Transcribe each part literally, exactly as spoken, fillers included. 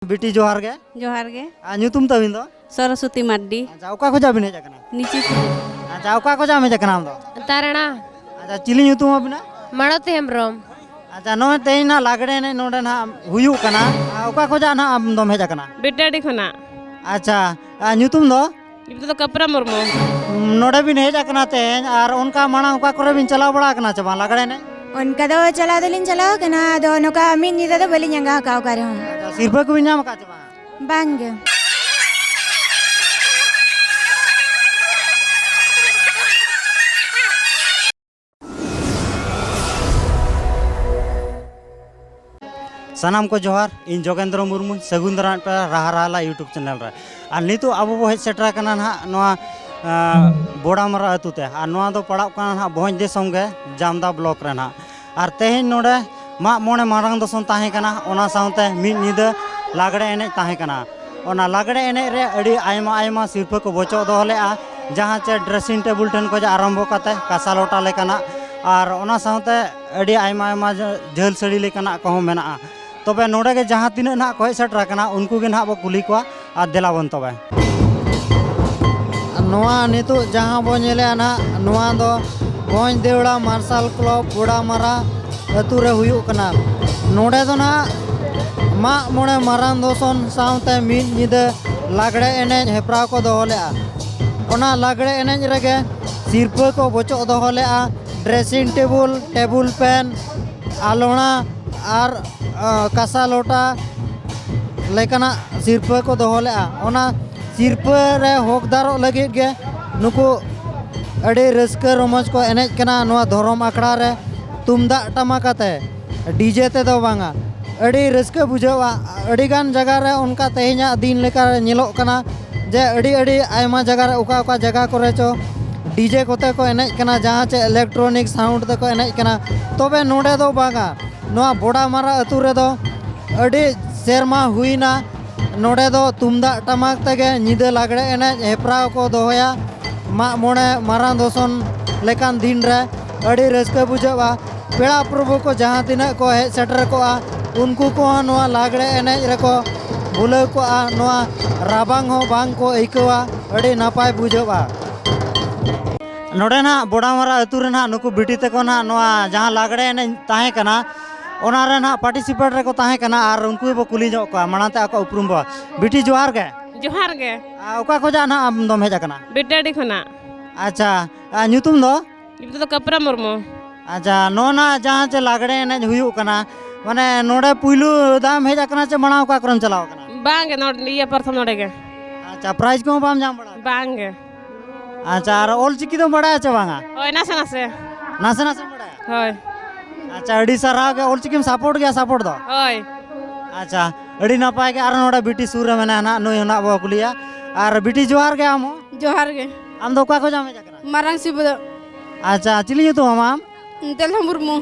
ᱵᱤᱴᱤ, ᱡᱚᱦᱟᱨ ᱜᱮ᱾ ᱡᱚᱦᱟᱨ ᱜᱮ᱾ ᱟᱨ ᱧᱩᱛᱩᱢ ᱛᱟᱹᱵᱤᱱ ᱫᱚ? ᱥᱚᱨᱚᱥᱚᱛᱤ ᱢᱟᱨᱰᱤ᱾ ᱟᱪᱪᱷᱟ, ᱚᱠᱟ ᱠᱷᱚᱱᱟᱜ ᱵᱤᱱ ᱦᱮᱡ ᱟᱠᱟᱱᱟ? ᱱᱤᱪᱤ᱾ ᱟᱪᱪᱷᱟ, ᱚᱠᱟ ᱠᱷᱚᱱᱟᱜ ᱮᱢ ᱦᱮᱡ ᱟᱠᱟᱱᱟ ᱟᱢ ᱫᱚ? ᱛᱟᱨᱟᱲᱟ᱾ ᱟᱪᱪᱷᱟ, ᱪᱤᱞᱤ ᱧᱩᱛᱩᱢ ᱟᱵᱤᱱᱟᱜ? ᱢᱟᱲᱚᱛᱤ ᱦᱮᱢᱵᱨᱚᱢ᱾ ᱟᱪᱪᱷᱟ, ᱱᱚᱜᱼᱚᱭ ᱛᱮᱦᱮᱧ ᱱᱟᱦᱟᱜ ᱞᱟᱜᱽᱲᱮ ᱮᱱᱮᱡ ᱱᱚᱰᱮ ᱱᱟᱦᱟᱜ ᱦᱩᱭᱩᱜ ᱠᱟᱱᱟ᱾ ᱟᱨ ᱚᱠᱟ ᱠᱷᱚᱱᱟᱜ ᱱᱟᱦᱟᱜ ᱟᱢ ᱫᱚᱢ ᱦᱮᱡ ᱟᱠᱟᱱᱟ? ᱵᱮᱴᱟᱰᱤ ᱠᱷᱚᱱᱟᱜ᱾ ᱟᱪᱪᱷᱟ, ᱟᱨ ᱧᱩᱛᱩᱢ ᱫᱚ? ᱧᱩᱛᱩᱢ ᱫᱚ ᱠᱟᱯᱨᱟ ᱢᱩᱨᱢᱩ᱾ ᱱᱚᱰᱮ ᱵᱤᱱ ᱦᱮᱡ ᱟᱠᱟᱱᱟ ᱛᱮᱦᱮᱧ, ᱟᱨ ᱚᱱᱠᱟ ᱢᱟᱲᱟᱝ ᱚᱠᱟ ᱠᱚᱨᱮ ᱵᱤᱱ ᱪᱟᱞᱟᱣ ᱵᱟᱲᱟ ᱟᱠᱟᱱᱟ ᱪᱮ ᱵᱟᱝ ᱞᱟᱜᱽᱲᱮ ᱮᱱᱮᱡ? ᱚᱱᱠᱟ ᱫᱚ ᱪᱟᱞᱟᱣ ᱫᱚᱞᱤᱧ ᱪᱟᱞᱟᱣ ᱟᱠᱟᱱᱟ, ᱟᱫᱚ ᱱᱚᱝᱠᱟ ᱢᱤᱫ ᱧᱤᱫᱟᱹ ᱫᱚ ᱵᱟᱹᱞᱤᱧ ᱟᱸᱜᱟ ᱟᱠᱟᱫᱼᱟ ᱚᱠᱟ ᱨᱮᱦᱚᱸ᱾ ᱟᱪᱪᱷᱟ, ᱥᱤᱨᱯᱟᱹ ᱠᱚᱵᱤᱱ ᱧᱟᱢ ᱟᱠᱟᱫ ᱪᱮ ᱵᱟᱝ? ᱵᱟᱝ ᱜᱮ᱾ ᱥᱟᱱᱟᱢ ᱠᱚ ᱡᱚᱦᱟᱨ, ᱤᱧ ᱡᱳᱜᱮᱱᱫᱨᱚ ᱢᱩᱨᱢᱩ, ᱥᱟᱹᱜᱩᱱ ᱫᱟᱨᱟᱢ ᱯᱮ ᱨᱟᱦᱟ ᱨᱟᱦᱟᱞᱟ YouTube ᱪᱮᱱᱮᱞ ᱨᱮ᱾ ᱟᱨ ᱱᱤᱛᱚᱜ ᱟᱵᱚ ᱵᱚ ᱦᱮᱡ ᱥᱮᱴᱮᱨ ᱟᱠᱟᱱᱟ ᱱᱟᱦᱟᱜ ᱱᱚᱣᱟ, ᱟᱸ, ᱵᱚᱰᱟᱢᱟᱨᱟ ᱟᱹᱛᱩ ᱛᱮ, ᱟᱨ ᱱᱚᱣᱟ ᱫᱚ ᱯᱟᱲᱟᱜ ᱠᱟᱱᱟ ᱱᱟᱦᱟᱜ ᱵᱷᱚᱸᱡᱽ ᱫᱤᱥᱚᱢ ᱜᱮ, ᱡᱟᱢᱫᱟ ᱵᱞᱚᱠ ᱨᱮ ᱱᱟᱦᱟᱜ᱾ ᱟᱨ ᱛᱮᱦᱮᱧ ᱱᱚᱰᱮ ᱢᱟᱜ ᱢᱚᱬᱮ ᱢᱟᱨᱟᱝ ᱫᱚᱥᱚᱱ ᱛᱟᱦᱮᱸ ᱠᱟᱱᱟ, ᱚᱱᱟ ᱥᱟᱶᱛᱮ ᱢᱤᱫ ᱧᱤᱫᱟᱹ ᱞᱟᱜᱽᱲᱮ ᱮᱱᱮᱡ ᱛᱟᱦᱮᱸ ᱠᱟᱱᱟ᱾ ᱚᱱᱟ ᱞᱟᱜᱽᱲᱮ ᱮᱱᱮᱡ ᱨᱮ ᱟᱹᱰᱤ ᱟᱭᱢᱟ ᱟᱭᱢᱟ ᱥᱤᱨᱯᱟᱹ ᱠᱚ ᱵᱚᱪᱚᱜ ᱫᱚᱦᱚ ᱞᱮᱫᱼᱟ, ᱡᱟᱦᱟᱸ ᱪᱮ dressing table ᱴᱷᱮᱱ ᱠᱷᱚᱱ ᱟᱨᱟᱢᱵᱷᱚ ᱠᱟᱛᱮ ᱠᱟᱸᱥᱟ ᱞᱚᱴᱟ ᱞᱮᱠᱟᱱᱟᱜ, ᱟᱨ ᱚᱱᱟ ᱥᱟᱶᱛᱮ ᱟᱹᱰᱤ ᱟᱭᱢᱟ ᱟᱭᱢᱟ ᱡᱷᱟᱹᱞ ᱥᱟᱹᱲᱤ ᱞᱮᱠᱟᱱᱟᱜ ᱠᱚᱦᱚᱸ ᱢᱮᱱᱟᱜᱼᱟ᱾ ᱛᱚᱵᱮ ᱱᱚᱰᱮ ᱜᱮ ᱡᱟᱦᱟᱸ ᱛᱤᱱᱟᱹᱜ ᱱᱟᱦᱟᱜ ᱠᱚ ᱦᱮᱡ ᱥᱮᱴᱮᱨ ᱟᱠᱟᱱᱟ, ᱩᱱᱠᱩ ᱜᱮ ᱱᱟᱦᱟᱜ ᱵᱚ ᱠᱩᱞᱤ ᱠᱚᱣᱟ᱾ ᱟᱨ ᱫᱮᱞᱟ ᱵᱚᱱ ᱛᱚᱵᱮ᱾ ᱱᱚᱣᱟ ᱱᱤᱛᱚᱜ ᱡᱟᱦᱟᱸ ᱵᱚ ᱧᱮᱞᱮᱜᱼᱟ ᱱᱟᱦᱟᱜ, ᱱᱚᱣᱟ ᱫᱚ ᱵᱷᱚᱸᱡᱽ ᱫᱮᱣᱲᱟ ᱢᱟᱨᱥᱟᱞ ᱠᱞᱚᱵᱽ ᱵᱚᱰᱟᱢᱟᱨᱟ ᱟᱹᱛᱩ ᱨᱮ ᱦᱩᱭᱩᱜ ᱠᱟᱱᱟ᱾ ᱱᱚᱰᱮ ᱫᱚ ᱱᱟᱦᱟᱜ ᱢᱟᱜ ᱢᱚᱬᱮ ᱢᱟᱨᱟᱝ ᱫᱚᱥᱚᱱ ᱥᱟᱶᱛᱮ ᱢᱤᱫ ᱧᱤᱫᱟᱹ ᱞᱟᱜᱽᱲᱮ ᱮᱱᱮᱡ ᱦᱮᱯᱨᱟᱣ ᱠᱚ ᱫᱚᱦᱚ ᱞᱮᱜᱼᱟ᱾ ᱚᱱᱟ ᱞᱟᱜᱽᱲᱮ ᱮᱱᱮᱡ ᱨᱮᱜᱮ ᱥᱤᱨᱯᱟᱹ ᱠᱚ ᱵᱚᱪᱚᱜ ᱫᱚᱦᱚ ᱞᱮᱜᱼᱟ, dressing table, table fan, ᱟᱞᱚᱬᱟ ᱟᱨ, ᱟᱸ, ᱠᱟᱸᱥᱟ ᱞᱚᱴᱟ ᱞᱮᱠᱟᱱᱟᱜ ᱥᱤᱨᱯᱟᱹ ᱠᱚ ᱫᱚᱦᱚ ᱞᱮᱜᱼᱟ᱾ ᱚᱱᱟ ᱥᱤᱨᱯᱟᱹ ᱨᱮ ᱦᱚᱠᱫᱟᱨᱚᱜ ᱞᱟᱹᱜᱤᱫ ᱜᱮ ᱱᱩᱠᱩ ᱟᱹᱰᱤ ᱨᱟᱹᱥᱠᱟᱹ ᱨᱚᱢᱚᱡᱽ ᱠᱚ ᱮᱱᱮᱡ ᱠᱟᱱᱟ ᱱᱚᱣᱟ ᱫᱷᱚᱨᱚᱢ ᱟᱠᱷᱲᱟ ᱨᱮ, ᱛᱩᱢᱫᱟᱜ ᱴᱟᱢᱟᱠ ᱟᱛᱮ, DJ ᱛᱮᱫᱚ ᱵᱟᱝᱟ᱾ ᱟᱹᱰᱤ ᱨᱟᱹᱥᱠᱟᱹ ᱵᱩᱡᱷᱟᱹᱜᱼᱟ᱾ ᱟᱹᱰᱤᱜᱟᱱ ᱡᱟᱭᱜᱟ ᱨᱮ ᱚᱱᱠᱟ ᱛᱮᱦᱮᱧᱟᱜ ᱫᱤᱱ ᱞᱮᱠᱟ ᱧᱮᱞᱚᱜ ᱠᱟᱱᱟ ᱡᱮ ᱟᱹᱰᱤ ᱟᱹᱰᱤ ᱟᱭᱢᱟ ᱡᱟᱭᱜᱟ ᱨᱮ, ᱚᱠᱟ ᱚᱠᱟ ᱡᱟᱭᱜᱟ ᱠᱚᱨᱮ ᱪᱚ DJ ᱠᱚᱛᱮ ᱠᱚ ᱮᱱᱮᱡ ᱠᱟᱱᱟ, ᱡᱟᱦᱟᱸ ᱪᱮ electronic sound ᱛᱮᱠᱚ ᱮᱱᱮᱡ ᱠᱟᱱᱟ᱾ ᱛᱚᱵᱮ ᱱᱚᱰᱮ ᱫᱚ ᱵᱟᱝᱟ, ᱱᱚᱣᱟ ᱵᱚᱰᱟᱢᱟᱨᱟ ᱟᱹᱛᱩ ᱨᱮᱫᱚ ᱟᱹᱰᱤ ᱥᱮᱨᱢᱟ ᱦᱩᱭᱱᱟ, ᱱᱚᱰᱮ ᱫᱚ ᱛᱩᱢᱫᱟᱜ ᱴᱟᱢᱟᱠ ᱛᱮᱜᱮ ᱧᱤᱫᱟᱹ ᱞᱟᱜᱽᱲᱮ ᱮᱱᱮᱡ ᱦᱮᱯᱨᱟᱣ ᱠᱚ ᱫᱚᱦᱚᱭᱟ᱾ ᱢᱟᱜ ᱢᱚᱬᱮ ᱢᱟᱨᱟᱝ ᱫᱚᱥᱚᱱ ᱞᱮᱠᱟᱱ ᱫᱤᱱ ᱨᱮ ᱟᱹᱰᱤ ᱨᱟᱹᱥᱠᱟᱹ ᱵᱩᱡᱷᱟᱹᱜᱼᱟ᱾ ᱯᱮᱲᱟ ᱯᱨᱚᱵᱷᱩ ᱠᱚ ᱡᱟᱦᱟᱸ ᱛᱤᱱᱟᱹᱜ ᱠᱚ ᱦᱮᱡ ᱥᱮᱴᱮᱨ ᱠᱚᱜᱼᱟ, ᱩᱱᱠᱩ ᱠᱚᱦᱚᱸ ᱱᱚᱣᱟ ᱞᱟᱜᱽᱲᱮ ᱮᱱᱮᱡ ᱨᱮᱠᱚ ᱵᱷᱩᱞᱟᱹᱣ ᱠᱚᱜᱼᱟ, ᱱᱚᱣᱟ ᱨᱟᱵᱟᱝ ᱦᱚᱸ ᱵᱟᱝ ᱠᱚ ᱟᱹᱭᱠᱟᱹᱣᱟ, ᱟᱹᱰᱤ ᱱᱟᱯᱟᱭ ᱵᱩᱡᱷᱟᱹᱜᱼᱟ᱾ ᱱᱚᱰᱮ ᱱᱟᱦᱟᱜ ᱵᱚᱰᱟᱢᱟᱨᱟ ᱟᱹᱛᱩ ᱨᱮ ᱱᱟᱦᱟᱜ ᱱᱩᱠᱩ ᱵᱤᱴᱤ ᱛᱟᱠᱚ ᱱᱟᱦᱟᱜ ᱱᱚᱣᱟ ᱡᱟᱦᱟᱸ ᱞᱟᱜᱽᱲᱮ ᱮᱱᱮᱡ ᱛᱟᱦᱮᱸ ᱠᱟᱱᱟ, ᱚᱱᱟ ᱨᱮ ᱱᱟᱦᱟᱜ ᱯᱟᱨᱴᱤᱥᱤᱯᱮᱴ ᱨᱮᱠᱚ ᱛᱟᱦᱮᱸ ᱠᱟᱱᱟ᱾ ᱟᱨ ᱩᱱᱠᱩ ᱜᱮᱵᱚ ᱠᱩᱞᱤ ᱧᱚᱜ ᱠᱚᱣᱟ, ᱢᱟᱲᱟᱝ ᱛᱮ ᱟᱠᱚᱣᱟᱜ ᱩᱯᱨᱩᱢ ᱵᱚ᱾ ᱵᱤᱴᱤ, ᱡᱚᱦᱟᱨ ᱜᱮ᱾ ᱡᱚᱦᱟᱨ ᱜᱮ᱾ ᱟᱨ ᱚᱠᱟ ᱠᱷᱚᱱᱟᱜ ᱱᱟᱦᱟᱜ ᱟᱢ ᱫᱚᱢ ᱦᱮᱡ ᱟᱠᱟᱱᱟ? ᱵᱤᱴᱟᱰᱤ ᱠᱷᱚᱱᱟᱜ᱾ ᱟᱪᱪᱷᱟ, ᱟᱨ ᱧᱩᱛᱩᱢ ᱫᱚ? ᱧᱩᱛᱩᱢ ᱫᱚ ᱠᱟᱯᱨᱟ ᱢᱩᱨᱢᱩ᱾ ᱟᱪᱪᱷᱟ, ᱱᱚᱜᱼᱚ ᱱᱟ ᱡᱟᱦᱟᱸ ᱪᱮ ᱞᱟᱜᱽᱲᱮ ᱮᱱᱮᱡ ᱦᱩᱭᱩᱜ ᱠᱟᱱᱟ, ᱢᱟᱱᱮ ᱱᱚᱰᱮ ᱯᱩᱭᱞᱩ ᱫᱷᱟᱣ ᱮᱢ ᱦᱮᱡ ᱟᱠᱟᱱᱟ ᱪᱮ ᱢᱟᱲᱟᱝ ᱚᱠᱟ ᱠᱚᱨᱮᱢ ᱪᱟᱞᱟᱣ ᱟᱠᱟᱱᱟ? ᱵᱟᱝ ᱜᱮ, ᱱᱚᱰᱮ, ᱤᱭᱟᱹ, ᱯᱨᱚᱛᱷᱚᱢ ᱱᱚᱰᱮ ᱜᱮ᱾ ᱟᱪᱪᱷᱟ, ᱯᱨᱟᱭᱤᱡᱽ ᱠᱚᱦᱚᱸ ᱵᱟᱢ ᱧᱟᱢ ᱵᱟᱲᱟ ᱟᱠᱟᱫᱟ? ᱵᱟᱝ ᱜᱮ᱾ ᱟᱪᱪᱷᱟ, ᱟᱨ ᱚᱞ ᱪᱤᱠᱤ ᱫᱚᱢ ᱵᱟᱲᱟᱭᱟ ᱪᱮ ᱵᱟᱝᱟ? ᱦᱳᱭ, ᱱᱟᱥᱮ ᱱᱟᱥᱮ᱾ ᱱᱟᱥᱮ ᱱᱟᱥᱮᱢ ᱵᱟᱲᱟᱭᱟ? ᱦᱳᱭ᱾ ᱟᱪᱪᱷᱟ, ᱟᱹᱰᱤ ᱥᱟᱨᱦᱟᱣ ᱜᱮ᱾ ᱚᱞ ᱪᱤᱠᱤᱢ ᱥᱟᱯᱳᱨᱴ ᱜᱮᱭᱟ, ᱥᱟᱯᱳᱨᱴ ᱫᱚ? ᱦᱳᱭ᱾ ᱟᱪᱪᱟ, ᱟᱹᱰᱤ ᱱᱟᱯᱟᱭ ᱜᱮ᱾ ᱟᱨ ᱱᱚᱰᱮ ᱵᱤᱴᱤ ᱥᱩᱨ ᱨᱮ ᱢᱮᱱᱟᱭᱟ ᱱᱟᱦᱟᱜ, ᱱᱩᱭ ᱦᱚᱸ ᱱᱟᱦᱟᱜ ᱵᱚ ᱠᱩᱞᱤᱭᱟ᱾ ᱟᱨ ᱵᱤᱴᱤ, ᱡᱚᱦᱟᱨ ᱜᱮ ᱟᱢ ᱦᱚᱸ᱾ ᱡᱚᱦᱟᱨ ᱜᱮ᱾ ᱟᱢ ᱫᱚ ᱚᱠᱟ ᱠᱷᱚᱱᱟᱜ ᱮᱢ ᱦᱮᱡ ᱟᱠᱟᱱᱟ? ᱢᱟᱨᱟᱝ ᱥᱤᱵᱟᱹᱫᱟᱹ᱾ ᱟᱪᱪᱷᱟ, ᱪᱤᱞᱤ ᱧᱩᱛᱩᱢ ᱟᱢᱟᱜ? ᱫᱮᱞᱦᱟ ᱢᱩᱨᱢᱩ᱾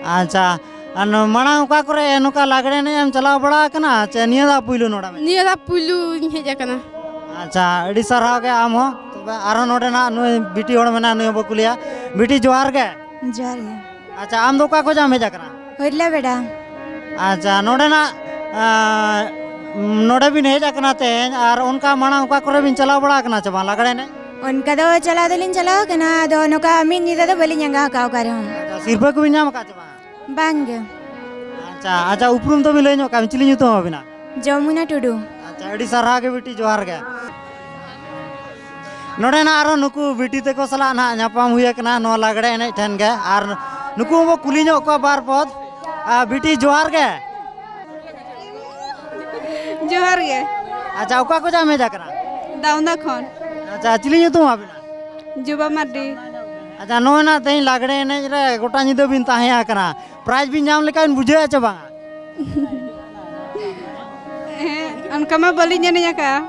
ᱟᱪᱪᱷᱟ, ᱟᱨ ᱱᱚ-, ᱢᱟᱲᱟᱝ ᱚᱠᱟ ᱠᱚᱨᱮ ᱱᱚᱝᱠᱟ ᱞᱟᱜᱽᱲᱮ ᱮᱱᱮᱡ ᱮᱢ ᱪᱟᱞᱟᱣ ᱵᱟᱲᱟ ᱟᱠᱟᱱᱟ ᱪᱮ ᱱᱤᱭᱟᱹ ᱫᱷᱟᱣ ᱯᱩᱭᱞᱩ ᱱᱚᱰᱮ ᱮᱱᱮᱡ? ᱱᱤᱭᱟᱹ ᱫᱷᱟᱣ ᱯᱩᱭᱞᱩᱧ ᱦᱮᱡ ᱟᱠᱟᱱᱟ᱾ ᱟᱪᱪᱷᱟ, ᱟᱹᱰᱤ ᱥᱟᱨᱦᱟᱣ ᱜᱮ ᱟᱢ ᱦᱚᱸ᱾ ᱛᱚᱵᱮ ᱟᱨᱦᱚᱸ ᱱᱚᱰᱮ ᱱᱟᱦᱟᱜ ᱱᱩᱭ ᱵᱤᱴᱤ ᱦᱚᱲ ᱢᱮᱱᱟᱭᱟ, ᱱᱩᱭ ᱦᱚᱸ ᱵᱚ ᱠᱩᱞᱤᱭᱟ᱾ ᱵᱤᱴᱤ, ᱡᱚᱦᱟᱨ ᱜᱮ᱾ ᱡᱚᱦᱟᱨ ᱜᱮ᱾ ᱟᱪᱪᱷᱟ, ᱟᱢ ᱫᱚ ᱚᱠᱟ ᱠᱷᱚᱱᱟᱜ ᱮᱢ ᱦᱮᱡ ᱟᱠᱟᱱᱟ? ᱦᱚᱨᱞᱟ ᱵᱮᱰᱟ᱾ ᱟᱪᱪᱷᱟ, ᱱᱚᱰᱮᱱᱟᱜ, ᱟᱸ, ᱱᱚᱰᱮ ᱵᱤᱱ ᱦᱮᱡ ᱟᱠᱟᱱᱟ ᱛᱮᱦᱮᱧ, ᱟᱨ ᱚᱱᱠᱟ ᱢᱟᱲᱟᱝ ᱚᱠᱟ ᱠᱚᱨᱮ ᱵᱤᱱ ᱪᱟᱞᱟᱣ ᱵᱟᱲᱟ ᱟᱠᱟᱱᱟ ᱪᱮ ᱵᱟᱝ ᱞᱟᱜᱽᱲᱮ ᱮᱱᱮᱡ? ᱚᱱᱠᱟ ᱫᱚ ᱪᱟᱞᱟᱣ ᱫᱚᱞᱤᱧ ᱪᱟᱞᱟᱣ ᱟᱠᱟᱱᱟ, ᱟᱫᱚ ᱱᱚᱝᱠᱟ ᱢᱤᱫ ᱧᱤᱫᱟᱹ ᱫᱚ ᱵᱟᱹᱞᱤᱧ ᱟᱸᱜᱟ ᱟᱠᱟᱫ ᱚᱠᱟ ᱨᱮᱦᱚᱸ᱾ ᱟᱪᱪᱷᱟ, ᱥᱤᱨᱯᱟᱹ ᱠᱚᱵᱤᱱ ᱧᱟᱢ ᱟᱠᱟᱫ ᱪᱮ ᱵᱟᱝ? ᱵᱟᱝ ᱜᱮ᱾ ᱟᱪᱪᱷᱟ, ᱟᱪᱪᱷᱟ, ᱩᱯᱨᱩᱢ ᱫᱚᱵᱤᱱ ᱞᱟᱹᱭ ᱧᱚᱜ ᱠᱟᱜ ᱵᱤᱱ, ᱪᱤᱞᱤ ᱧᱩᱛᱩᱢ ᱟᱹᱵᱤᱱᱟᱜ? ᱡᱚᱢᱩᱱᱟ ᱴᱩᱰᱩ᱾ ᱟᱪᱪᱷᱟ, ᱟᱹᱰᱤ ᱥᱟᱨᱦᱟᱣ ᱜᱮ ᱵᱤᱴᱤ, ᱡᱚᱦᱟᱨ ᱜᱮ᱾ ᱱᱚᱰᱮ ᱱᱟᱜ ᱟᱨᱚ ᱱᱩᱠᱩ ᱵᱤᱴᱤ ᱛᱟᱠᱚ ᱥᱟᱞᱟᱜ ᱱᱟᱜ ᱧᱟᱯᱟᱢ ᱦᱩᱭ ᱟᱠᱟᱱᱟ ᱱᱚᱣᱟ ᱞᱟᱜᱽᱲᱮ ᱮᱱᱮᱡ ᱴᱷᱮᱱ ᱜᱮ, ᱟᱨ ᱱᱩᱠᱩ ᱦᱚᱸᱵᱚ ᱠᱩᱞᱤ ᱧᱚᱜ ᱠᱚᱣᱟ ᱵᱟᱨ ᱯᱚᱫ᱾ ᱟᱨ ᱵᱤᱴᱤ, ᱡᱚᱦᱟᱨ ᱜᱮ᱾ ᱡᱚᱦᱟᱨ ᱜᱮ᱾ ᱟᱪᱪᱷᱟ, ᱚᱠᱟ ᱠᱷᱚᱱᱟᱜ ᱮᱢ ᱦᱮᱡ ᱟᱠᱟᱱᱟ? ᱫᱟᱣᱱᱟ ᱠᱷᱚᱱ᱾ ᱟᱪᱪᱷᱟ, ᱪᱤᱞᱤ ᱧᱩᱛᱩᱢ ᱟᱵᱤᱱᱟ? ᱡᱩᱵᱟ ᱢᱟᱨᱰᱤ᱾ ᱟᱪᱪᱷᱟ, ᱱᱚᱜᱼᱚᱭ ᱱᱟᱜ ᱛᱮᱦᱮᱧ ᱞᱟᱜᱽᱲᱮ ᱮᱱᱮᱡ ᱨᱮ ᱜᱚᱴᱟ ᱧᱤᱫᱟᱹ ᱵᱤᱱ ᱛᱟᱦᱮᱸ ᱟᱠᱟᱱᱟ, ᱯᱨᱟᱭᱤᱡᱽ ᱵᱤᱱ ᱧᱟᱢ ᱞᱮᱠᱟ ᱵᱤᱱ ᱵᱩᱡᱷᱟᱹᱣᱮᱫᱼᱟ ᱪᱮ ᱵᱟᱝᱟ? ᱦᱮᱸ, ᱚᱱᱠᱟ ᱢᱟ ᱵᱟᱹᱞᱤᱧ ᱮᱱᱮᱡ ᱟᱠᱟᱫᱼᱟ᱾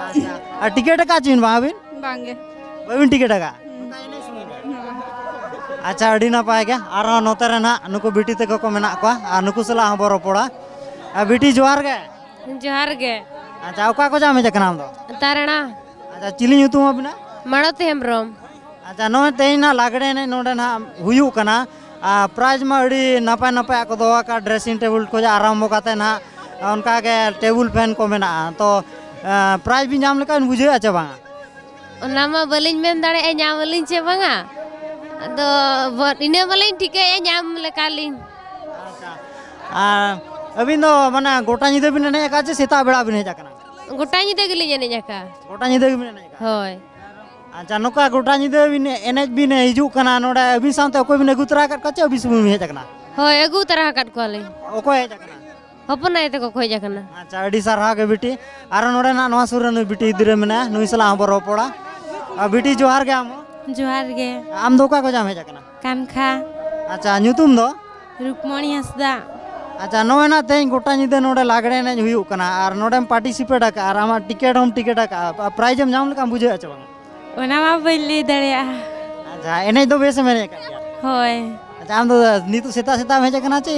ᱟᱪᱪᱷᱟ, ᱟᱨ ᱴᱤᱠᱤᱴ ᱟᱠᱟᱫ ᱪᱮ ᱵᱤᱱ ᱵᱟᱝ ᱟᱹᱵᱤᱱ? ᱵᱟᱝ ᱜᱮ᱾ ᱵᱟᱹᱵᱤᱱ ᱴᱤᱠᱤᱴ ᱟᱠᱟᱫ? ᱦᱩᱸ᱾ ᱟᱪᱪᱷᱟ, ᱟᱹᱰᱤ ᱱᱟᱯᱟᱭ ᱜᱮ᱾ ᱟᱨᱦᱚᱸ ᱱᱚᱛᱮ ᱨᱮ ᱱᱟᱦᱟᱜ ᱱᱩᱠᱩ ᱵᱤᱴᱤ ᱛᱟᱠᱚ ᱠᱚ ᱢᱮᱱᱟᱜ ᱠᱚᱣᱟ, ᱟᱨ ᱱᱩᱠᱩ ᱥᱟᱞᱟᱜ ᱦᱚᱸ ᱵᱚ ᱨᱚᱯᱚᱲᱟ᱾ ᱟᱨ ᱵᱤᱴᱤ, ᱡᱚᱦᱟᱨ ᱜᱮ᱾ ᱡᱚᱦᱟᱨ ᱜᱮ᱾ ᱟᱪᱪᱷᱟ, ᱚᱠᱟ ᱠᱷᱚᱱᱟᱜ ᱮᱢ ᱦᱮᱡ ᱟᱠᱟᱱᱟ ᱟᱢ ᱫᱚ? ᱛᱟᱨᱟᱲᱟ᱾ ᱟᱪᱪᱷᱟ, ᱪᱤᱞᱤ ᱧᱩᱛᱩᱢ ᱟᱵᱤᱱᱟᱜ? ᱢᱟᱲᱚᱛᱤ ᱦᱮᱢᱵᱨᱚᱢ᱾ ᱟᱪᱪᱷᱟ, ᱱᱚᱜᱼᱚᱭ ᱛᱮᱦᱮᱧ ᱱᱟᱦᱟᱜ ᱞᱟᱜᱽᱲᱮ ᱮᱱᱮᱡ ᱱᱚᱰᱮ ᱱᱟᱦᱟᱜ ᱦᱩᱭᱩᱜ ᱠᱟᱱᱟ, ᱟᱨ ᱯᱨᱟᱭᱤᱡᱽ ᱢᱟ ᱟᱹᱰᱤ ᱱᱟᱯᱟᱭ ᱱᱟᱯᱟᱭᱟᱜ ᱠᱚ ᱫᱚᱦᱚ ᱟᱠᱟᱫ, ᱰᱨᱮᱥᱤᱝ ᱴᱮᱵᱤᱞ ᱠᱷᱚᱱ ᱟᱨᱟᱢᱵᱷᱚ ᱠᱟᱛᱮ ᱱᱟᱦᱟᱜ ᱚᱱᱠᱟ ᱜᱮ ᱴᱮᱵᱩᱞ ᱯᱷᱮᱱ ᱠᱚ ᱢᱮᱱᱟᱜᱼᱟ᱾ ᱛᱚ, ᱮᱸ, ᱯᱨᱟᱭᱤᱡᱽ ᱵᱤᱱ ᱧᱟᱢ ᱞᱮᱠᱷᱟᱱ ᱵᱩᱡᱷᱟᱹᱣᱮᱫᱼᱟ ᱪᱮ ᱵᱟᱝᱟ? ᱚᱱᱟ ᱢᱟ ᱵᱟᱹᱞᱤᱧ ᱢᱮᱱ ᱫᱟᱲᱮᱭᱟᱜᱼᱟ, ᱧᱟᱢ ᱟᱹᱞᱤᱧ ᱪᱮ ᱵᱟᱝᱟ᱾ ᱟᱫᱚ ᱵᱚ-, ᱤᱱᱟᱹ ᱢᱟᱞᱤᱧ ᱴᱷᱤᱠᱟᱹᱭᱮᱫᱼᱟ, ᱧᱟᱢ ᱞᱮᱠᱟᱞᱤᱧ᱾ ᱟᱪᱪᱷᱟ᱾ ᱟᱨ ᱟᱹᱵᱤᱱ ᱫᱚ ᱢᱟᱱᱮ ᱜᱚᱴᱟ ᱧᱤᱫᱟᱹ ᱵᱤᱱ ᱮᱱᱮᱡ ᱟᱠᱟᱫ ᱪᱮ ᱥᱮᱛᱟᱜ ᱵᱮᱲᱟ ᱵᱤᱱ ᱦᱮᱡ ᱟᱠᱟᱱᱟ? ᱜᱚᱴᱟ ᱧᱤᱫᱟᱹ ᱜᱮᱞᱤᱧ ᱮᱱᱮᱡ ᱟᱠᱟᱫᱼᱟ᱾ ᱜᱚᱴᱟ ᱧᱤᱫᱟᱹ ᱜᱮᱵᱤᱱ ᱮᱱᱮᱡ ᱟᱠᱟᱫᱼᱟ? ᱦᱳᱭ᱾ ᱟᱪᱪᱷᱟ, ᱱᱚᱝᱠᱟ ᱜᱚᱴᱟ ᱧᱤᱫᱟᱹ ᱵᱤᱱ ᱮᱱᱮᱡ ᱵᱤᱱ ᱦᱤᱡᱩᱜ ᱠᱟᱱᱟ ᱱᱚᱰᱮ, ᱟᱹᱵᱤᱱ ᱥᱟᱶᱛᱮ ᱚᱠᱚᱭ ᱵᱤᱱ ᱟᱹᱜᱩ ᱛᱚᱨᱟ ᱟᱠᱟᱫ ᱠᱚᱣᱟ ᱪᱮ ᱟᱹᱵᱤᱱ ᱥᱩᱢᱩᱝ ᱵᱤᱱ ᱦᱮᱡ ᱟᱠᱟᱱᱟ? ᱦᱳᱭ, ᱟᱹᱜᱩ ᱛᱚᱨᱟ ᱟᱠᱟᱫ ᱠᱚᱣᱟᱞᱤᱧ᱾ ᱚᱠᱚᱭ ᱦᱮᱡ ᱟᱠᱟᱱᱟ? ᱦᱚᱯᱚᱱ ᱟᱭᱳ ᱛᱟᱠᱚ ᱠᱚ ᱦᱮᱡ ᱟᱠᱟᱱᱟ᱾ ᱟᱪᱪᱷᱟ, ᱟᱹᱰᱤ ᱥᱟᱨᱦᱟᱣ ᱜᱮ ᱵᱤᱴᱤ᱾ ᱟᱨᱚ ᱱᱚᱰᱮ ᱱᱟᱜ ᱱᱚᱣᱟ ᱥᱩᱨ ᱨᱮ ᱱᱩᱭ ᱵᱤᱴᱤ ᱜᱤᱫᱽᱨᱟᱹ ᱢᱮᱱᱟᱭᱟ, ᱱᱩᱭ ᱥᱟᱞᱟᱜ ᱦᱚᱸ ᱵᱚ ᱨᱚᱯᱚᱲᱟ᱾ ᱟᱨ ᱵᱤᱴᱤ, ᱡᱚᱦᱟᱨ ᱜᱮ ᱟᱢ ᱦᱚᱸ᱾ ᱡᱚᱦᱟᱨ ᱜᱮ᱾ ᱟᱢ ᱫᱚ ᱚᱠᱟ ᱠᱷᱚᱱᱟᱜ ᱮᱢ ᱦᱮᱡ ᱟᱠᱟᱱᱟ? ᱠᱟᱱᱠᱷᱟ᱾ ᱟᱪᱪᱷᱟ, ᱧᱩᱛᱩᱢ ᱫᱚ? ᱨᱩᱠᱢᱚᱬᱤ ᱦᱟᱸᱥᱫᱟ᱾ ᱟᱪᱪᱷᱟ, ᱱᱚᱜᱼᱚᱭ ᱱᱟᱜ ᱛᱮᱦᱮᱧ ᱜᱚᱴᱟ ᱧᱤᱫᱟᱹ ᱱᱚᱰᱮ ᱞᱟᱜᱽᱲᱮ ᱮᱱᱮᱡ ᱦᱩᱭᱩᱜ ᱠᱟᱱᱟ ᱟᱨ ᱱᱚᱰᱮᱢ ᱯᱟᱨᱴᱤᱥᱤᱯᱮᱴ ᱟᱠᱟᱫᱼᱟ ᱟᱨ ᱟᱢᱟᱜ ᱴᱤᱠᱤᱴ ᱦᱚᱸᱢ ᱴᱤᱠᱤᱴ ᱟᱠᱟᱫᱼᱟ, ᱯᱨᱟᱭᱤᱡᱽ ᱮᱢ ᱧᱟᱢ ᱞᱮᱠᱷᱟᱱ ᱵᱩᱡᱷᱟᱹᱣᱮᱫᱼᱟ ᱪᱮ ᱵᱟᱝᱟ? ᱚᱱᱟ ᱢᱟ ᱵᱟᱹᱧ ᱞᱟᱹᱭ ᱫᱟᱲᱮᱭᱟᱜᱼᱟ᱾ ᱟᱪᱪᱷᱟ, ᱮᱱᱮᱡ ᱫᱚ ᱵᱮᱥ ᱮᱢ ᱮᱱᱮᱡ ᱟᱠᱟᱫ ᱜᱮᱭᱟ? ᱦᱳᱭ᱾ ᱟᱪᱪᱷᱟ, ᱟᱢ ᱫᱚ ᱱᱤᱛᱚᱜ ᱥᱮᱛᱟᱜ ᱥᱮᱛᱟᱜ ᱮᱢ ᱦᱮᱡ ᱟᱠᱟᱱᱟ ᱪᱮ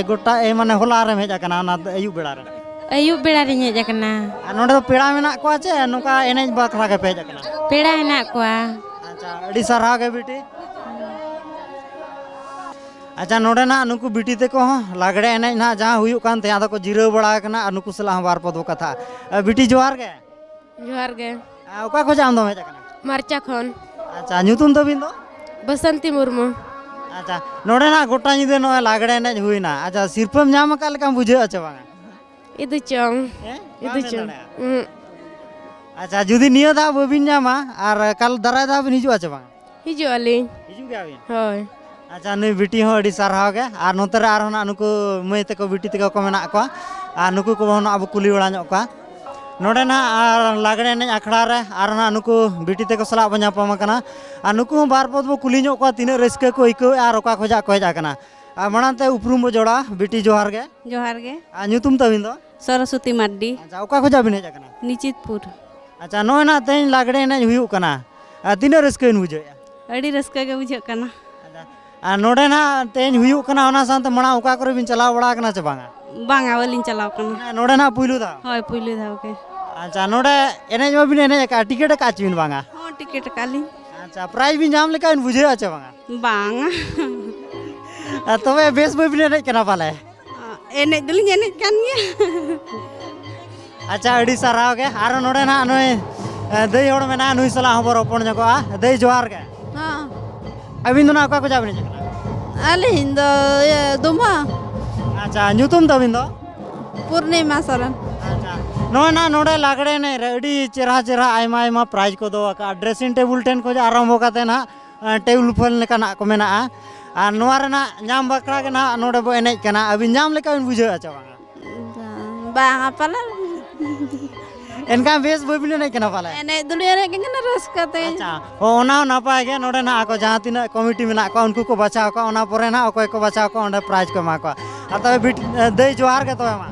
ᱜᱚᱴᱟ, ᱮ, ᱢᱟᱱᱮ ᱦᱚᱞᱟ ᱨᱮᱢ ᱦᱮᱡ ᱟᱠᱟᱱᱟ, ᱚᱱᱟ ᱟᱹᱭᱩᱵ ᱵᱮᱲᱟ ᱨᱮ? ᱟᱹᱭᱩᱵ ᱵᱮᱲᱟ ᱨᱤᱧ ᱦᱮᱡ ᱟᱠᱟᱱᱟ᱾ ᱟᱨ ᱱᱚᱰᱮ ᱫᱚ ᱯᱮᱲᱟ ᱢᱮᱱᱟᱜ ᱠᱚᱣᱟ ᱪᱮ ᱱᱚᱝᱠᱟ ᱮᱱᱮᱡ ᱵᱟᱠᱷᱨᱟ ᱜᱮᱯᱮ ᱦᱮᱡ ᱟᱠᱟᱱᱟ? ᱯᱮᱲᱟ ᱦᱮᱱᱟᱜ ᱠᱚᱣᱟ᱾ ᱟᱪᱪᱷᱟ, ᱟᱹᱰᱤ ᱥᱟᱨᱦᱟᱣ ᱜᱮ ᱵᱤᱴᱤ᱾ ᱟᱪᱪᱷᱟ, ᱱᱚᱰᱮ ᱱᱟᱜ ᱱᱩᱠᱩ ᱵᱤᱴᱤ ᱛᱟᱠᱚ ᱦᱚᱸ ᱞᱟᱜᱽᱲᱮ ᱮᱱᱮᱡ ᱱᱟᱜ ᱡᱟᱦᱟᱸ ᱦᱩᱭᱩᱜ ᱠᱟᱱ ᱛᱟᱦᱮᱸ, ᱟᱫᱚ ᱠᱚ ᱡᱤᱨᱟᱹᱣ ᱵᱟᱲᱟ ᱟᱠᱟᱱᱟ ᱟᱨ ᱱᱩᱠᱩ ᱥᱟᱞᱟᱜ ᱦᱚᱸ ᱵᱟᱨ ᱯᱚᱫ ᱵᱚ ᱠᱟᱛᱷᱟᱜᱼᱟ᱾ ᱟᱨ ᱵᱤᱴᱤ, ᱡᱚᱦᱟᱨ ᱜᱮ᱾ ᱡᱚᱦᱟᱨ ᱜᱮ᱾ ᱟᱨ ᱚᱠᱟ ᱠᱷᱚᱱᱟᱜ ᱟᱢ ᱫᱚᱢ ᱦᱮᱡ ᱟᱠᱟᱱᱟ? ᱢᱟᱨᱪᱟ ᱠᱷᱚᱱ᱾ ᱟᱪᱪᱷᱟ, ᱧᱩᱛᱩᱢ ᱛᱟᱹᱵᱤᱱ ᱫᱚ? ᱵᱟᱥᱚᱱᱛᱤ ᱢᱩᱨᱢᱩ᱾ ᱟᱪᱪᱷᱟ, ᱱᱚᱰᱮ ᱱᱟᱜ ᱜᱚᱴᱟ ᱧᱤᱫᱟᱹ ᱱᱚᱜᱼᱚᱭ ᱞᱟᱜᱽᱲᱮ ᱮᱱᱮᱡ ᱦᱩᱭᱱᱟ᱾ ᱟᱪᱪᱷᱟ, ᱥᱤᱨᱯᱟᱹᱢ ᱧᱟᱢ ᱟᱠᱟᱫ ᱞᱮᱠᱟᱢ ᱵᱩᱡᱷᱟᱹᱣᱮᱫᱼᱟ ᱪᱮ ᱵᱟᱝᱟ? ᱤᱫᱩ ᱪᱚᱝ᱾ ᱦᱮᱸ? ᱤᱫᱩ ᱵᱟᱢ ᱢᱮᱱ ᱪᱚᱝ᱾ ᱫᱟᱲᱮᱭᱟᱜᱼᱟ? ᱩᱸᱦᱩᱜ᱾ ᱟᱪᱪᱷᱟ, ᱡᱩᱫᱤ ᱱᱤᱭᱟᱹ ᱫᱷᱟᱣ ᱵᱟᱹᱵᱤᱱ ᱧᱟᱢᱟ, ᱟᱨ ᱠᱟᱞ ᱫᱟᱨᱟᱭ ᱫᱷᱟᱣ ᱵᱤᱱ ᱦᱤᱡᱩᱜᱼᱟ ᱪᱮ ᱵᱟᱝᱟ? ᱦᱤᱡᱩᱜ ᱟᱹᱞᱤᱧ᱾ ᱦᱤᱡᱩᱜ ᱜᱮᱭᱟ ᱵᱤᱱ? ᱦᱳᱭ᱾ ᱟᱪᱪᱷᱟ, ᱱᱩᱭ ᱵᱤᱴᱤ ᱦᱚᱸ ᱟᱹᱰᱤ ᱥᱟᱨᱦᱟᱣ ᱜᱮ᱾ ᱟᱨ ᱱᱚᱛᱮ ᱨᱮ ᱟᱨᱦᱚᱸ ᱱᱟᱜ ᱱᱩᱠᱩ ᱢᱟᱹᱭ ᱛᱟᱠᱚ, ᱵᱤᱴᱤ ᱛᱟᱠᱚ ᱠᱚ ᱢᱮᱱᱟᱜ ᱠᱚᱣᱟ᱾ ᱟᱨ ᱱᱩᱠᱩ ᱠᱚᱵᱚᱱ ᱱᱟᱜ ᱵᱚ ᱠᱩᱞᱤ ᱵᱟᱲᱟ ᱧᱚᱜ ᱠᱚᱣᱟ᱾ ᱱᱚᱰᱮ ᱱᱟᱜ ᱟᱨ ᱞᱟᱜᱽᱲᱮ ᱮᱱᱮᱡ ᱟᱠᱷᱲᱟ ᱨᱮ ᱟᱨᱦᱚᱸ ᱱᱟᱜ ᱱᱩᱠᱩ ᱵᱤᱴᱤ ᱛᱟᱠᱚ ᱥᱟᱞᱟᱜ ᱵᱚ ᱧᱟᱯᱟᱢ ᱟᱠᱟᱱᱟ᱾ ᱟᱨ ᱱᱩᱠᱩ ᱦᱚᱸ ᱵᱟᱨ ᱯᱚᱫ ᱵᱚ ᱠᱩᱞᱤ ᱧᱚᱜ ᱠᱚᱣᱟ, ᱛᱤᱱᱟᱹᱜ ᱨᱟᱹᱥᱠᱟᱹ ᱠᱚ ᱟᱹᱭᱠᱟᱹᱣᱮᱫᱼᱟ ᱟᱨ ᱚᱠᱟ ᱠᱷᱚᱱᱟᱜ ᱠᱚ ᱦᱮᱡ ᱟᱠᱟᱱᱟ᱾ ᱟᱨ ᱢᱟᱲᱟᱝ ᱛᱮ ᱩᱯᱨᱩᱢ ᱵᱚ ᱡᱚᱲᱟᱣᱟ᱾ ᱵᱤᱴᱤ, ᱡᱚᱦᱟᱨ ᱜᱮ᱾ ᱡᱚᱦᱟᱨ ᱜᱮ᱾ ᱟᱨ ᱧᱩᱛᱩᱢ ᱛᱟᱹᱵᱤᱱ ᱫᱚ? ᱥᱚᱨᱚᱥᱚᱛᱤ ᱢᱟᱨᱰᱤ᱾ ᱟᱪᱪᱷᱟ, ᱚᱠᱟ ᱠᱷᱚᱱᱟᱜ ᱵᱤᱱ ᱦᱮᱡ ᱟᱠᱟᱱᱟ? ᱱᱤᱪᱤᱛᱯᱩᱨ᱾ ᱟᱪᱪᱷᱟ, ᱱᱚᱜᱼᱚᱭ ᱱᱟᱜ ᱛᱮᱦᱮᱧ ᱞᱟᱜᱽᱲᱮ ᱮᱱᱮᱡ ᱦᱩᱭᱩᱜ ᱠᱟᱱᱟ, ᱟᱨ ᱛᱤᱱᱟᱹᱜ ᱨᱟᱹᱥᱠᱟᱹ ᱵᱤᱱ ᱵᱩᱡᱷᱟᱹᱣᱮᱫᱼᱟ? ᱟᱹᱰᱤ ᱨᱟᱹᱥᱠᱟᱹ ᱜᱮ ᱵᱩᱡᱷᱟᱹᱜ ᱠᱟᱱᱟ᱾ ᱟᱪᱪᱷᱟ, ᱟᱨ ᱱᱚᱰᱮ ᱱᱟᱜ ᱛᱮᱦᱮᱧ ᱦᱩᱭᱩᱜ ᱠᱟᱱᱟ, ᱚᱱᱟ ᱥᱟᱶᱛᱮ ᱢᱟᱲᱟᱝ ᱚᱠᱟ ᱠᱚᱨᱮ ᱵᱤᱱ ᱪᱟᱞᱟᱣ ᱵᱟᱲᱟ ᱟᱠᱟᱱᱟ ᱪᱮ ᱵᱟᱝᱟ? ᱵᱟᱝᱟ, ᱵᱟᱹᱞᱤᱧ ᱪᱟᱞᱟᱣ ᱠᱟᱱᱟ᱾ ᱦᱮᱸ, ᱱᱚᱰᱮ ᱱᱟᱜ ᱯᱩᱭᱞᱩ ᱫᱷᱟᱣ? ᱦᱳᱭ, ᱯᱩᱭᱞᱩ ᱫᱷᱟᱣ ᱜᱮ᱾ ᱟᱪᱪᱷᱟ, ᱱᱚᱰᱮ ᱮᱱᱮᱡ ᱢᱟᱵᱤᱱ ᱮᱱᱮᱡ ᱟᱠᱟᱫᱼᱟ, ᱴᱤᱠᱤᱴ ᱟᱠᱟᱫ ᱪᱮ ᱵᱤᱱ ᱵᱟᱝᱟ? ᱦᱚᱸ, ᱴᱤᱠᱤᱴ ᱟᱠᱟᱫ ᱞᱤᱧ᱾ ᱟᱪᱪᱷᱟ, ᱯᱨᱟᱭᱤᱡᱽ ᱵᱤᱱ ᱧᱟᱢ ᱞᱮᱠᱟ ᱵᱤᱱ ᱵᱩᱡᱷᱟᱹᱣᱮᱫᱼᱟ ᱪᱮ ᱵᱟᱝᱟ? ᱵᱟᱝᱟ᱾ ᱟᱨ ᱛᱚᱵᱮ ᱵᱮᱥ ᱵᱟᱹᱵᱤᱱ ᱮᱱᱮᱡ ᱠᱟᱱᱟ ᱯᱟᱞᱮ? ᱟ, ᱮᱱᱮᱡ ᱫᱚᱞᱤᱧ ᱮᱱᱮᱡ ᱠᱟᱱ ᱜᱮᱭᱟ᱾ ᱟᱪᱪᱷᱟ, ᱟᱹᱰᱤ ᱥᱟᱨᱦᱟᱣ ᱜᱮ᱾ ᱟᱨ ᱱᱚᱰᱮ ᱱᱟᱦᱟᱜ ᱱᱩᱭ ᱮ, ᱫᱟᱹᱭ ᱦᱚᱲ ᱢᱮᱱᱟᱭᱟ, ᱱᱩᱭ ᱥᱟᱞᱟᱜ ᱦᱚᱸᱵᱚ ᱨᱚᱯᱚᱲ ᱧᱚᱜᱚᱜᱼᱟ᱾ ᱫᱟᱹᱭ, ᱡᱚᱦᱟᱨ ᱜᱮ᱾ ᱦᱚᱸ᱾ ᱟᱹᱵᱤᱱ ᱫᱚ ᱱᱟᱦᱟᱜ ᱚᱠᱟ ᱠᱷᱚᱱᱟᱜ ᱵᱤᱱ ᱦᱮᱡ ᱟᱠᱟᱱᱟ? ᱟᱹᱞᱤᱧ ᱫᱚ ᱤᱭᱟᱹ ᱫᱩᱢᱦᱟ᱾ ᱟᱪᱪᱷᱟ, ᱧᱩᱛᱩᱢ ᱛᱟᱹᱵᱤᱱ ᱫᱚ? ᱯᱩᱨᱱᱤᱢᱟ ᱥᱚᱨᱮᱱ᱾ ᱟᱪᱪᱷᱟ, ᱱᱚᱜᱼᱚᱭ ᱱᱟᱦᱟᱜ ᱱᱚᱰᱮ ᱞᱟᱜᱽᱲᱮ ᱮᱱᱮᱡ ᱨᱮ ᱟᱹᱰᱤ ᱪᱮᱨᱦᱟ ᱪᱮᱨᱦᱟ ᱟᱭᱢᱟ ᱟᱭᱢᱟ prize ᱠᱚ ᱫᱚᱦᱚ ᱟᱠᱟᱫᱼᱟ᱾ Dressing table ᱴᱷᱮᱱ ᱠᱷᱚᱱ ᱟᱨᱟᱢᱵᱷᱚ ᱠᱟᱛᱮ ᱱᱟᱦᱟᱜ ᱮ, table ᱯᱷᱮᱱ ᱞᱮᱠᱟᱱᱟᱜ ᱠᱚ ᱢᱮᱱᱟᱜᱼᱟ᱾ ᱟᱨ ᱱᱚᱣᱟ ᱨᱮᱱᱟᱜ ᱧᱟᱢ ᱵᱟᱠᱷᱨᱟ ᱜᱮ ᱱᱟᱦᱟᱜ ᱱᱚᱰᱮ ᱵᱚ ᱮᱱᱮᱡ ᱠᱟᱱᱟ᱾ ᱟᱹᱵᱤᱱ ᱧᱟᱢ ᱞᱮᱠᱟ ᱵᱤᱱ ᱵᱩᱡᱷᱟᱹᱣᱮᱫᱼᱟ ᱪᱮ ᱵᱟᱝᱟ? ᱵᱟᱝᱟ ᱯᱟᱞᱮ᱾ ᱮᱱᱠᱷᱟᱱ ᱵᱮᱥ ᱵᱟᱹᱵᱤᱱ ᱮᱱᱮᱡ ᱠᱟᱱᱟ ᱯᱟᱞᱮ? ᱮᱱᱮᱡ ᱫᱚᱞᱤᱧ ᱮᱱᱮᱡ ᱠᱟᱱᱟ ᱨᱟᱹᱥᱠᱟᱹ ᱛᱮ᱾ ᱟᱪᱪᱷᱟ, ᱚ, ᱚᱱᱟ ᱦᱚᱸ ᱱᱟᱯᱟᱭ ᱜᱮ᱾ ᱱᱚᱰᱮ ᱱᱟᱦᱟᱜ ᱟᱠᱚ ᱡᱟᱦᱟᱸ ᱛᱤᱱᱟᱹᱜ committee ᱢᱮᱱᱟᱜ ᱠᱚᱣᱟ, ᱩᱱᱠᱩ ᱠᱚ ᱵᱟᱪᱷᱟᱣ ᱠᱚᱣᱟ, ᱚᱱᱟ ᱯᱚᱨᱮ ᱱᱟᱦᱟᱜ ᱚᱠᱚᱭ ᱠᱚ ᱵᱟᱪᱷᱟᱣ ᱠᱚᱣᱟ, ᱚᱸᱰᱮ prize ᱠᱚ ᱮᱢᱟ ᱠᱚᱣᱟ᱾ ᱟᱨ ᱛᱚᱵᱮ ᱵᱤᱴ-, ᱫᱟᱹᱭ, ᱡᱚᱦᱟᱨ ᱜᱮ ᱛᱚᱵᱮ ᱢᱟ᱾